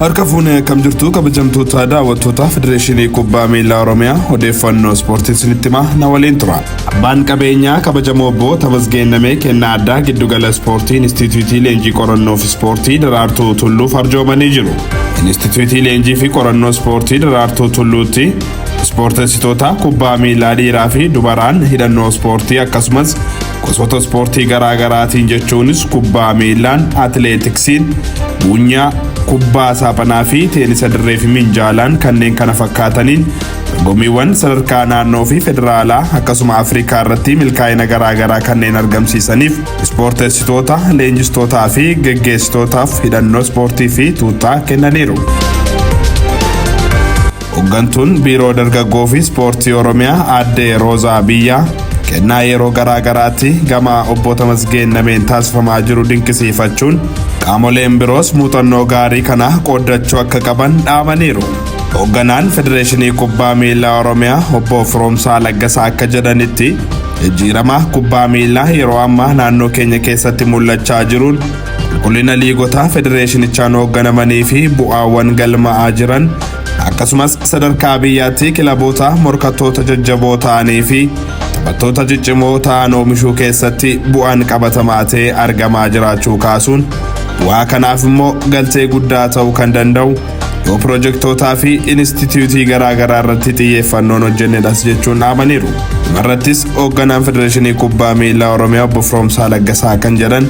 Harka fuunee akkam jirtu kabajamtoota daawwattoota Federeeshinii Kubbaa Miilaa Oromiyaa odeeffannoo ispoortii isinitti himaa na waliin tura. Abbaan qabeenyaa kabajamoo obbo Tamasgeen Namee kennaa addaa giddugala ispoortii Inistituutii Leenjii Qorannoo fi Ispoortii Daraartuu Tulluuf arjoomanii jiru. Inistituutii Leenjii fi Qorannoo Ispoortii Daraartuu Tulluutti ispoortessitoota kubbaa miilaa dhiiraa fi dubaraan hidhannoo ispoortii akkasumas gosoota ispoortii garaa garaatiin jechuunis kubbaa miilaan, atileetiksiin, buunyaa, kubbaa saaphanaa fi teenisa dirree fi minjaalaan kanneen kana fakkaataniin dorgommiiwwan sadarkaa naannoo fi federaalaa akkasuma Afrikaa irratti milkaa'ina garaa garaa kanneen argamsiisaniif ispoortessitoota, leenjistootaa fi geggeessitootaaf hidhannoo ispoortii fi tuuttaa kennaniiru. Hoggantuun Biiroo Dargaggoo fi Ispoortii Oromiyaa Aadde Roozaa Biyyaa kennaa yeroo garaa garaatti gama obbo Tamasgeen Nameen taasifamaa jiru dinqisiifachuun qaamoleen biroos muuxannoo gaarii kana qooddachuu akka qaban dhaamaniiru. Hoogganaan Federeeshinii Kubbaa Miilaa Oromiyaa obbo Firoomsaa Laggasaa akka jedhanitti jijjiirama kubbaa miilaa yeroo ammaa naannoo keenya keessatti mul'achaa jiruun qulqullina liigotaa federeeshinichaan hoogganamanii fi bu'aawwan galmaa'aa jiran akkasumas sadarkaa biyyaatti kilaboota morkattoota jajjaboo ta'anii fi taphattoota ciccimoo ta'an oomishuu keessatti bu'aan qabatamaa ta'e argamaa jiraachuu kaasuun bu'aa kanaaf immoo galtee guddaa ta'uu kan danda'u yoo piroojektootaa fi inistituutii garaa garaa irratti xiyyeeffannoon hojjennedhas jechuun dhaamaniiru. Dhumarrattis hoogganaan Federeeshinii Kubbaa Miilaa Oromiyaa obbo Firoomsaa Laggasaa kan jedhan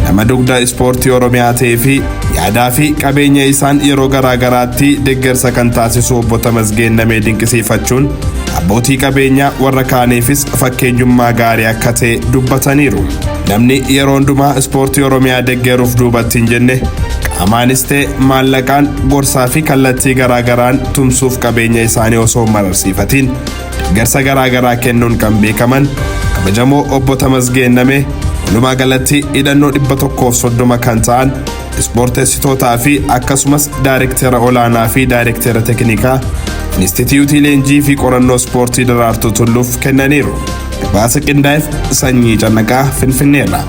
nama dugda ispoortii Oromiyaa ta'ee fi yaadaa fi qabeenya isaan yeroo garaa garaatti deeggarsa kan taasisu obbo Tamasgeen Namee dinqisiifachuun abbootii qabeenyaa warra kaaniifis fakkeenyummaa gaarii akka ta'e dubbataniiru. Namni yeroo hundumaa ispoortii Oromiyaa deeggaruuf duubatti hin jenne qaamaanis ta'e maallaqaan gorsaa fi kallattii garaa garaan tumsuuf qabeenya isaanii osoo hin mararsiifatiin deeggarsa garaa garaa kennuun kan beekaman kabajamoo obbo Tamasgeen Namee walumaa galatti hidhannoo 130 kan ta'an ispoortessitootaa fi akkasumas daayirektera olaanaa fi daayirektera teknikaa Inistituutii Leenjii fi Qorannoo Ispoortii Daraartuu Tulluuf kennaniiru. Gabaasa qindaa'eef Sanyii Cannaqaa Finfinneerraa.